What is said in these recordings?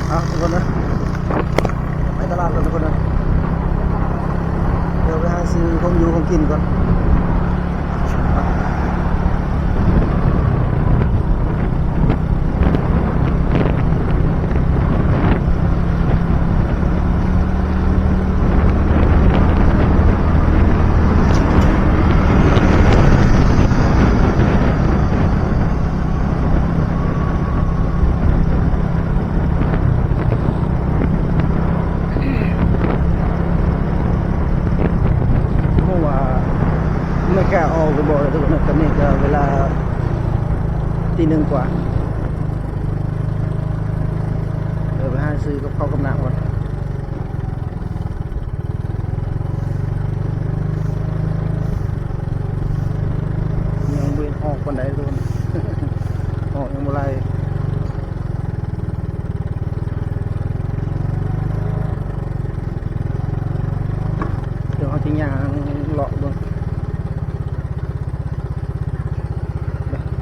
ເອົາ ທຸກຄົນເດີ ໄປຕະຫຼາດກ່ອນ ທຸກຄົນເດີ ດຽວໄປຫາຊື້ຂອງຢູ່ຂອງກິນກ່ອນ. ບໍ່ຮູ້ວ່າແມ່ຄ້າອອກຫຼືບໍ່ ທຸກຄົນເນາະ. ຕອນນີ້ກໍເວລາຕີໜຶ່ງກວ່າ ເດີນໄປຫາຊື້ກັບເຂົ້າກັບນ້ຳກ່ອນ. ຍັງບໍ່ເຫັນອອກປານໃດ ທຸກຄົນ ອອກຍັງບໍ່ຫຼາຍ. ດຽວເຮົາຊິຍ່າງເລາະເບິ່ງ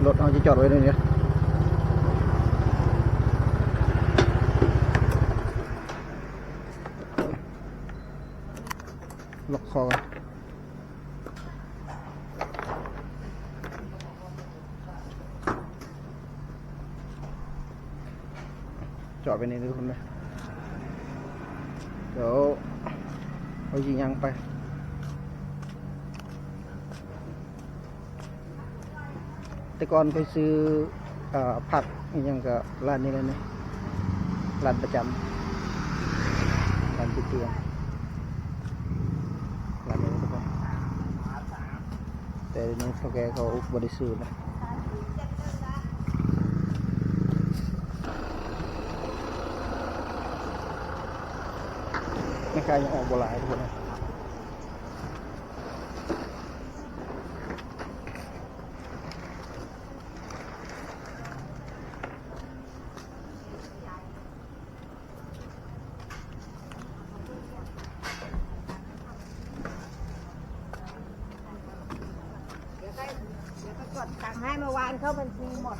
ລົດເຮົາຊິຈອດໄວ້ນີ້ ລັອກຄໍ ຈອດໄວ້ນີ້ເດີ ທຸກຄົນເດີ ດຽວເຮົາຊິຍ່າງໄປ. ແຕ່ກ່ອນຂ້ອຍຊື້ ເອີ ຜັກອີ່ຫຍັງກໍຮ້ານນີ້ແຫຼະນີ້ ຮ້ານປະຈຳ ຮ້ານຕິດເຕີມ ຮ້ານນີ້ທຸກຄົນ. ແຕ່ດຽວນີ້ເຖົ້າແກ່ເຂົາບໍ່ໄດ້ຊື້ແລ້ວ ແມ່ຄ້າຍັງອອກບໍ່ຫຼາຍ ທຸກຄົນ. ດຽວໄປ ດຽວໄປກວດຕັງໃຫ້ ເມື່ອວານເຂົ້າບັນຊີໝົດ.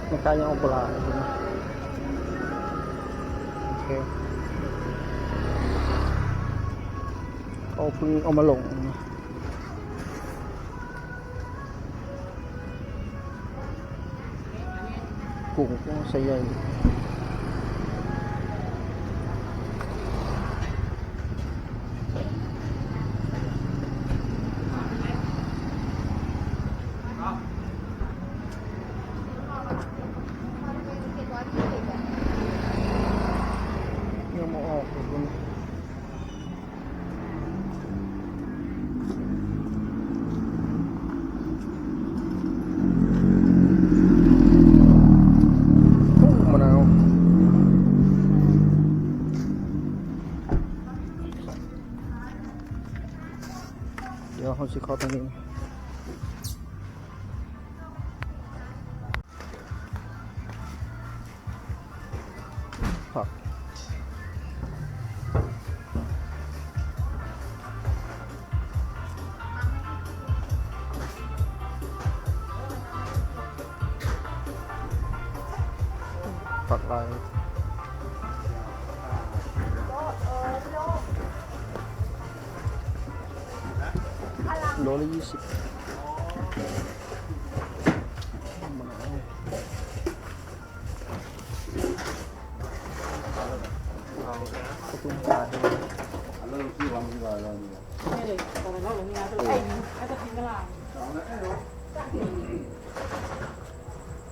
ແມ່ຄ້າຍັງເອົາປາ ໂອເຄ ເຂົາເພິ່ງເອົາມາລົງ. ກຸ້ງ ໂອ້ ໄຊໃຫຍ່. ຍັງບໍ່ອອກເລີຍ. ໂອ້ ມະນາວ ດຽວເຮົາຊິເຂົ້າທາງນີ້. ຜັກ ຜັກລາຍ ໂລລະຊາວ. ຂອບຄຸນ.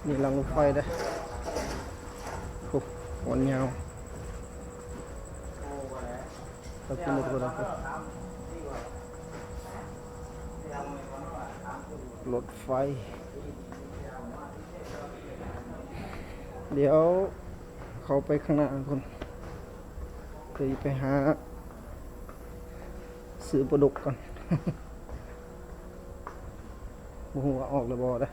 ນີ້ລາງລົດໄຟເດ້. ໂອ້ ຄວນຍາວ. ລົດໄຟ ດຽວເຂົ້າໄປຂ້າງໜ້າພຸ້ນ ເດີນໄປຫາຊື້ປາດຸກກ່ອນ. ບໍ່ຮູ້ວ່າອອກຫຼືບໍ່ເດ້.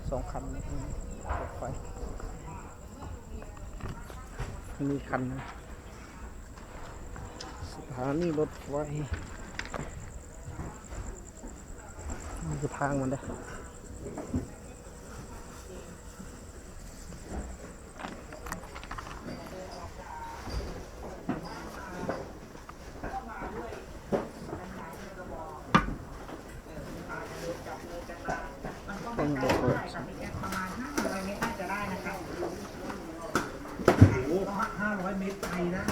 ສອງຄັນ ລົດໄຟ ມີຄັນໜຶ່ງ ສະຖານີລົດໄຟ. ນີ້ຄືທາງມັນເດ້. ໂອ້ ห้าร้อยเมตร ไกลนะ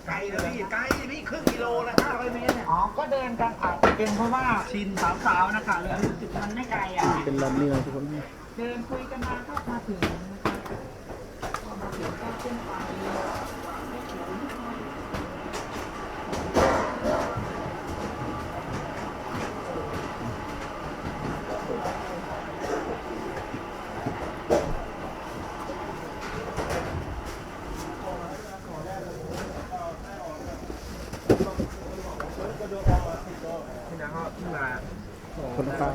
ไกลนะพี่ ไกลพี่ ครึ่งกิโลนะ ห้าร้อยเมตรเนี่ย อ๋อ ก็เดินกัน อาจจะเป็นเพราะว่าชิน สาวๆ นะคะ เลย มันไม่ไกลอ่ะ ເປັນລຳນີ້ນະທຸກຄົນ. ເດີນຄຸຍກັນມາກໍມາເຖິງນະຄະ ກໍມາເຖິງກໍຂຶ້ນໄປ. ຄົນລະຄ່າ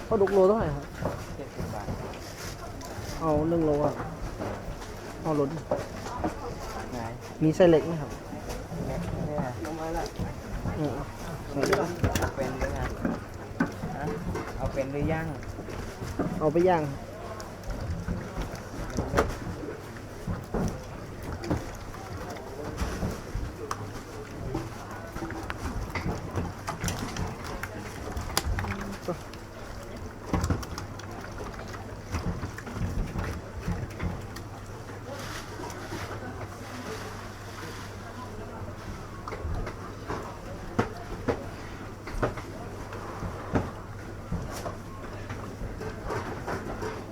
ປາດຸກໂລເທົ່າໃດຄັບ? ເຈັດສິບບາດ. ເອົາໜຶ່ງໂລ ເອົາໂລໜຶ່ງ. ໄດ້. ມີໄຊເລັກໄໝຄັບ? ເລັກເລີຍ. ເອີ ເອົາໄຊເລັກ. ເອົາເປັນຫຼືຍັງ? ຮະ? ເອົາເປັນຫຼືຍັງ? ເອົາໄປຍ່າງ. ໂ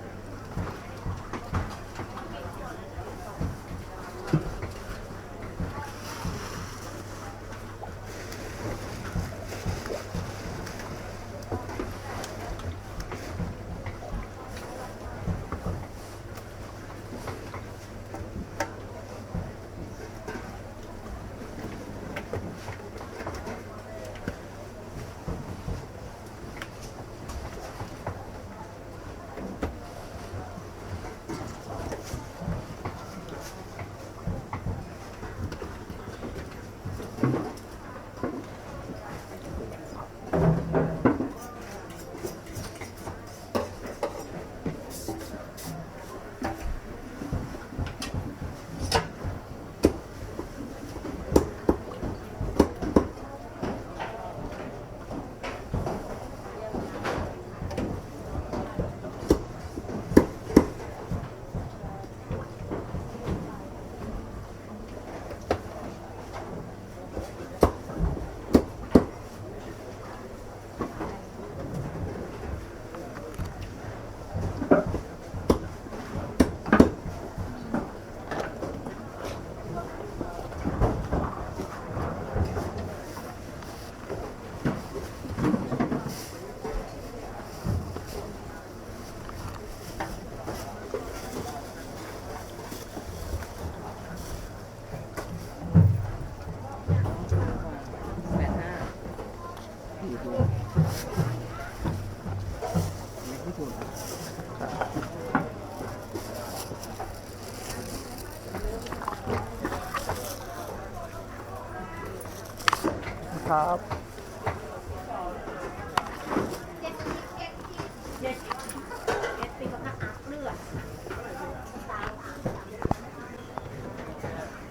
ครับ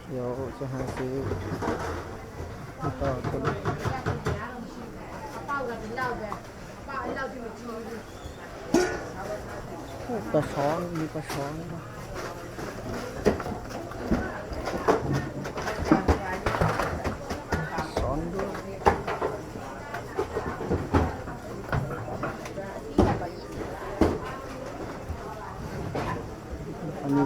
เดี๋ยวจะหาซื้อต่อตัวนี้ โอ้ ปลาช้อน มีปลาช้อน ช้อนด้วย อันนี้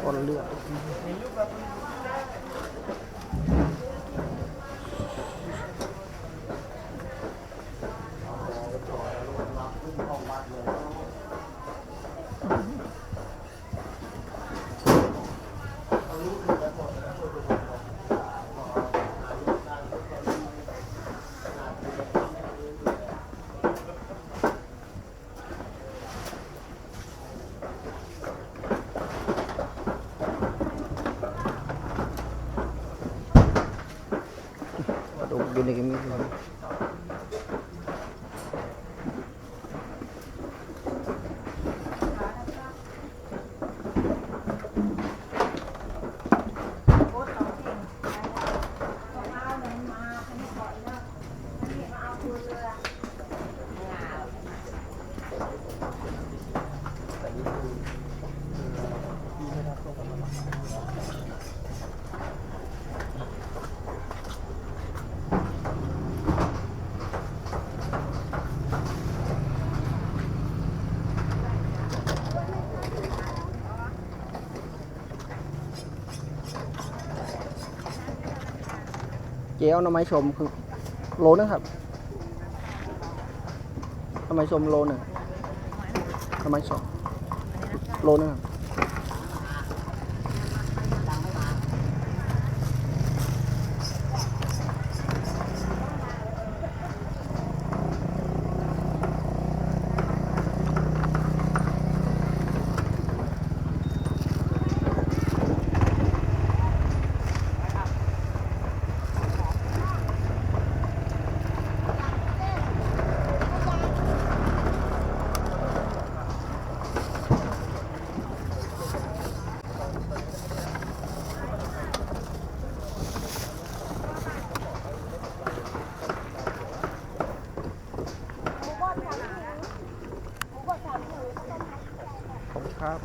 ก้อนเลือด ปลาดุกอยู่นี่ก็มี เจ๊เอาหน่อไม้ส้มคือโลนึงครับ หน่อไม้ส้มโลนึง หน่อไม้ส้มโลนึงครับ ขอบคุณครับ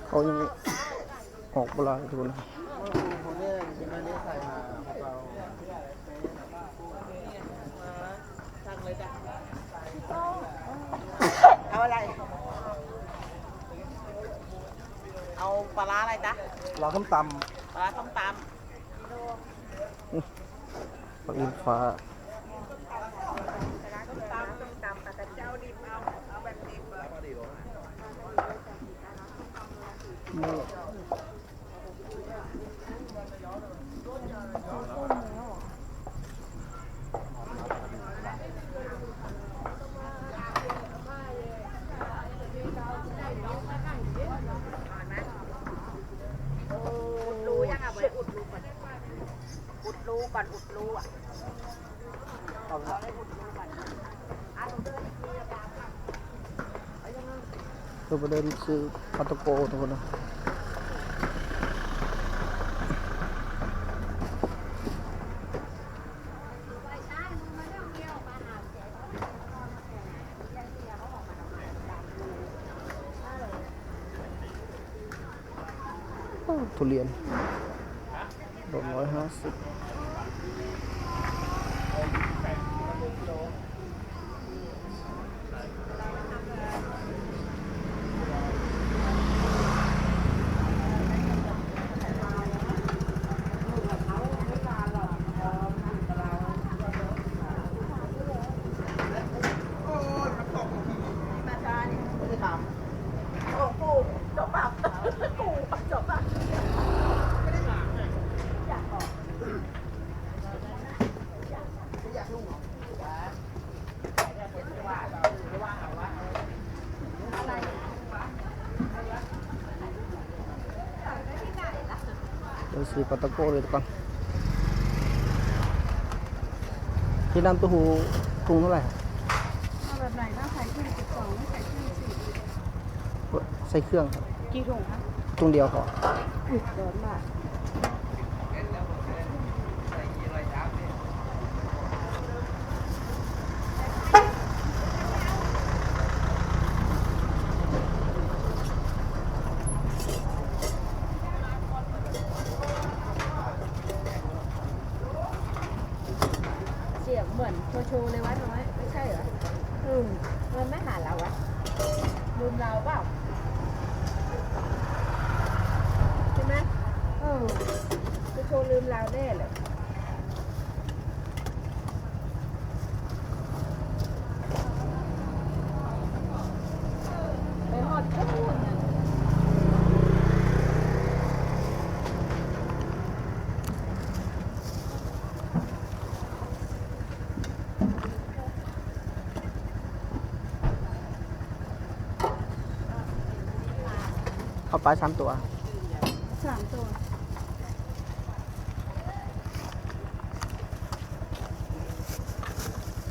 เขายังออกบ่หลายทุกคน เอาอะไร เอาปลาร้าอะไรจ๊ะ ปลาส้มตำ ปลาร้าส้มตำ ปลาอินฟ้า อุดรูยังอ่ะ ไว้อุดรูก่อน อุดรูก่อน อุดรูอ่ะ เอาไว้อุดรูก่อน อ่ะ หนูเดินอีกที เราไปเดินซื้อปลาตะโกทุกคนนะ ທຸລຽນ ໂລຮ້ອຍຫ້າສິບ. ເດີ ຊື້ປາຕະໂກເລີຍກ່ອນ. ທີ່ນ້ຳເຕົ້າຫູ້ ຖົງເທົ່າໃດ? ເອົາແບບໃດນະ? ໃສ່ເຄື່ອງສິບສອງ ໃສ່ເຄື່ອງສິບ. ໃສ່ເຄື່ອງ ກີ່ຖົງຄະ? ຖົງດຽວພໍ. ສຽງເໝືອນໂຊໂຊເລີຍວະນ້ອຍ ໄມ່ໃຊ່ເຫລໍ? ອືມ ເງິນມາຫາລາວວະ ລືມລາວເປົ່າ? ໃຊ່ໄໝ? ເອີ ໂຊໂຊລືມລາວແນ່ເລີຍ. ໄປຮອດພຸ້ນນະ. ເອົາປາສາມຕົວ. ສາມຕົວ.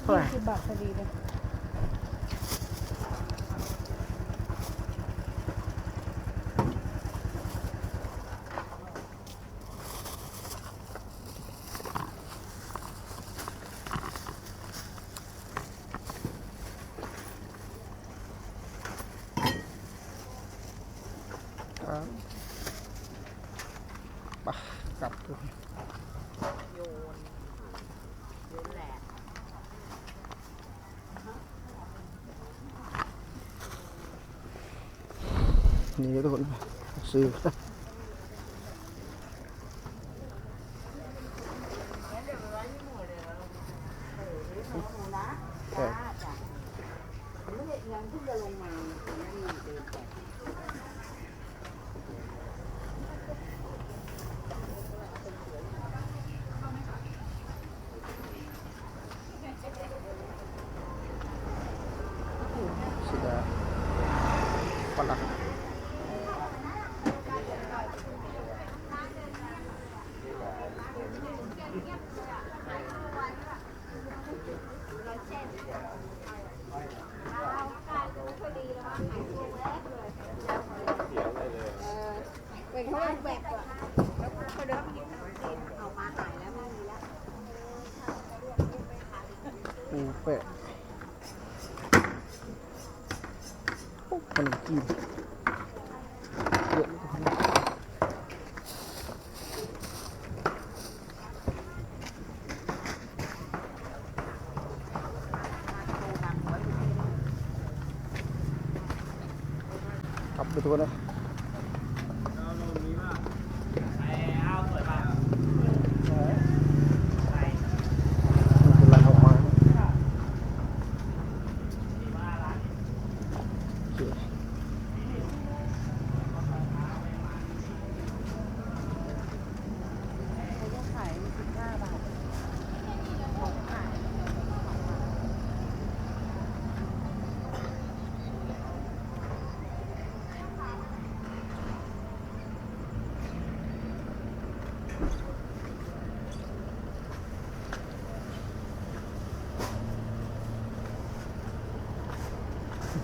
ເທົ່າໃດ? ຍີ່ສິບບາດພໍດີເລີຍ. ປະ ກັບ ໂຍນ ໂຍນແຫຼະ ນີ້ທຸກຄົນ ຊື້ ໂອ້ ຂະໜົມຈີນ ເຍອະເລີຍ. ກັບໄປທົ່ວເດີ.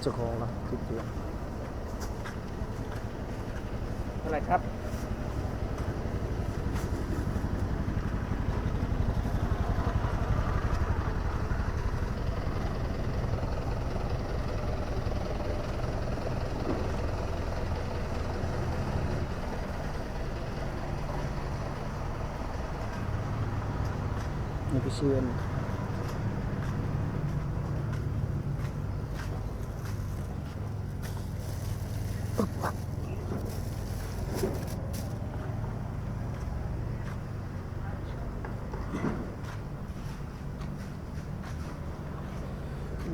ເຈົ້າຂອງລະຕິດຢູ່. ເທົ່າໃດຄັບ? ເ ເຊເວັນ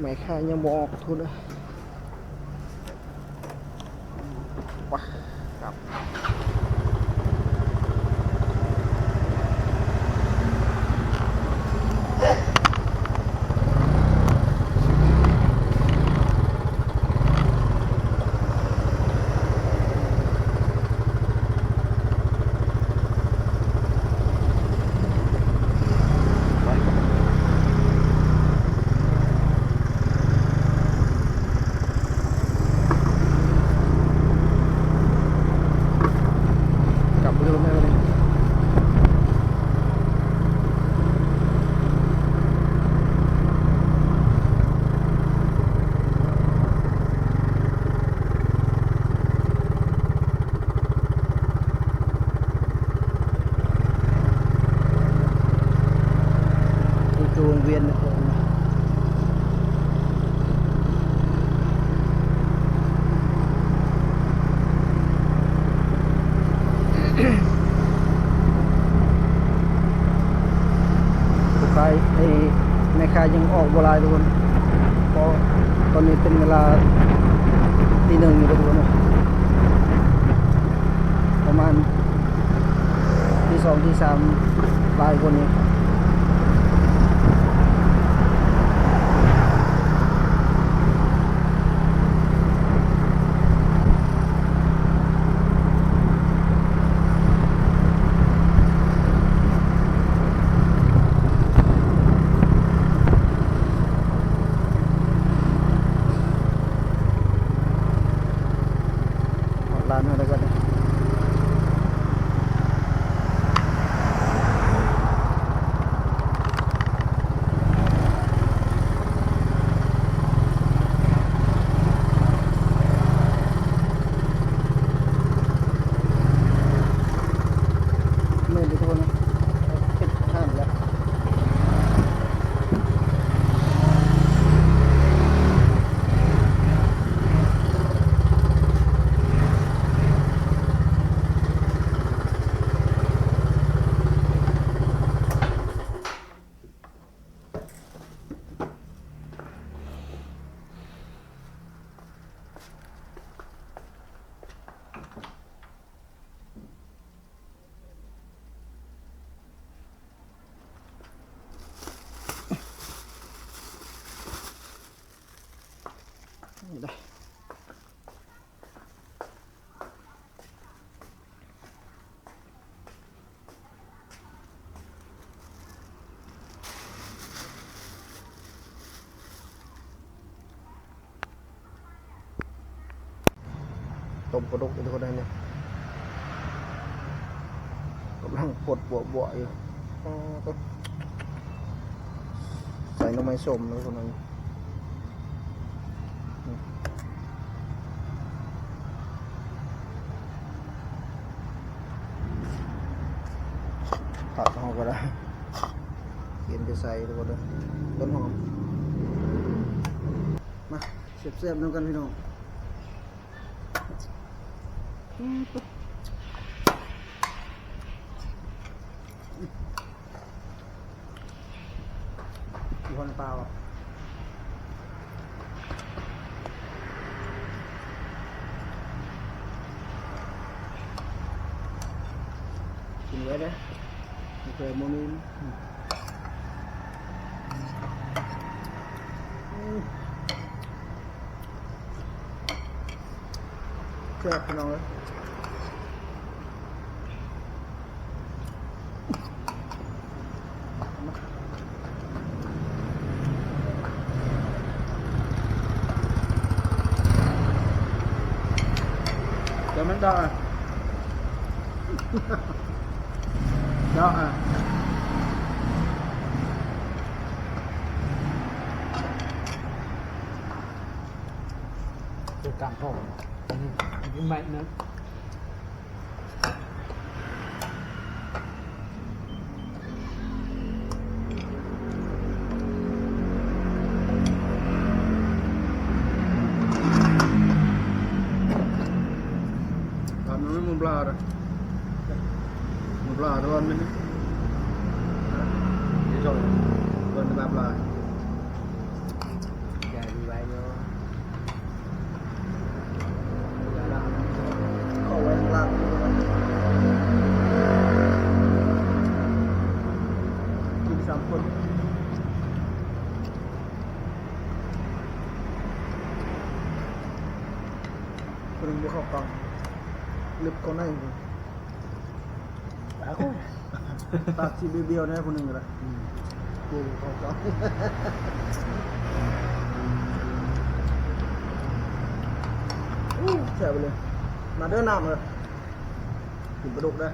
ແມ່ຄ້າຍັງບໍ່ອອກທຸນ. ກັບເຮືອນແລ້ວນີ້ ຢູ່ໂຮງຮຽນ ຜູ້ຂາຍ ເອີ ແມ່ຄ້າຍັງອອກບໍ່ຫຼາຍທຸກຄົນ ເພາະຕອນນີ້ເປັນເວລາຕີໜຶ່ງຢູ່ເດີທຸກຄົນ ປະມານ ທີສອງ ທີສາມ ຫຼາຍກວ່ານີ້. ຮອດຮ້ານເຮົາແລ້ວກໍໄດ້ ມືດເດີທຸກຄົນ ເຮັດຮ້ານແລ້ວ. ນີ້ເດ້ ຕົ້ມປາດຸກຢູ່ທຸກຄົນເດີ ນີ້ກຳລັງປົດບົວໆຢູ່ ອໍ ໃສ່ໜໍ່ໄມ້ສົ້ມເດີທຸກຄົນເດີ ຜັກເຮົາກໍໄດ້ ກຽມຈະໃສ່ທຸກຄົນເດີ ຕົ້ນຫອມ ມາ ແຊບໆນຳກັນພີ່ນ້ອງ ຢູ່ຫັ້ນເປົ່າ ກິນໄວ້ເດີ້ ເພື່ອບໍ່ມີ ແຊບພີ່ນ້ອງເອີຍ ແຕ່ມັນດອກ ດອກ ເປັນການຫອມ ອືມ ໃໝ່ນະ ອືມ ແຊບ ປາ ປາດອນແມ່ນນີ້ ດອນປາ ປາ ຢ່າດີໄວເດີ ເອົາໄວ້ຂ້າງລ່າງ ກິນສາມຄົນ. ຄົນໜຶ່ງບໍ່ເຂົ້າກ້ອງ ເລັບເຂົ້າໃນພຸ້ນ ປາກຊິບຽວໆ ແດ່ຜູ້ໜຶ່ງກໍໄດ້ ອືມ ໂກງເຂົ້າກ້ອງ ອູ້ ແຊບໄປເລີຍ ມາເດີ ນ້ຳເອີຍ ກິນປາດຸກເດີ.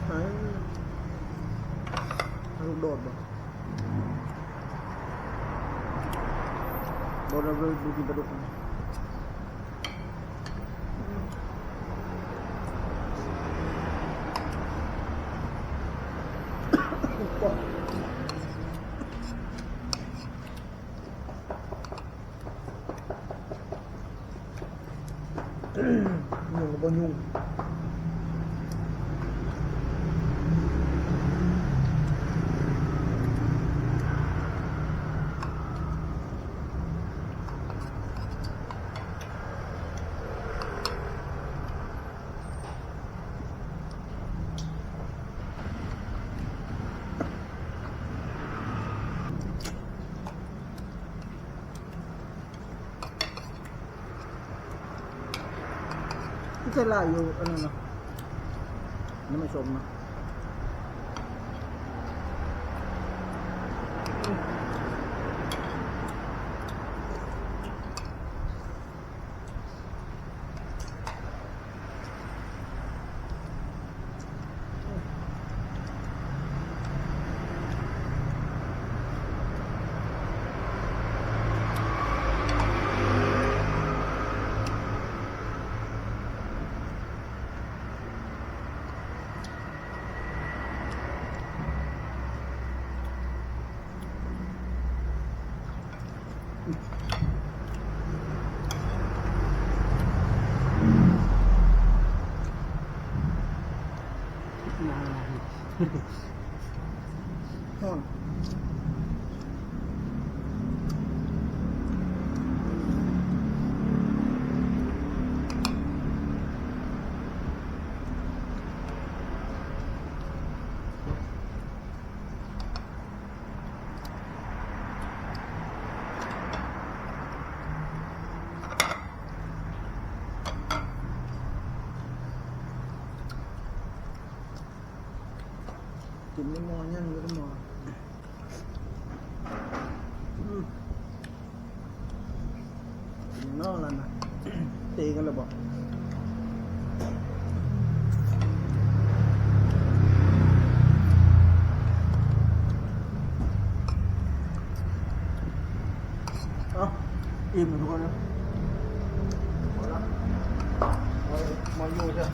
ໃຫ້ ໃຫ້ລູກໂດດບໍ່? ບໍ່ ເຮົາບໍ່ກິນປາດຸກ. ຍຸງກໍບໍ່ຍຸງ. ໃສ່ຫຼາຍຢູ່ອັນນັ້ນນະ ນ້ຳໄມ້ສົ້ມນະ. ຮ້ອນ. ກິນໃນໝໍ້ຍັງຢູ່ໃນໝໍ້. ອືມ ເນາະ ລະນະ ເຕະກັນແລ້ວບໍ? ເອົ້າ ອີ່ມທຸກຄົນເດີ ມາຢູ່ເດີ.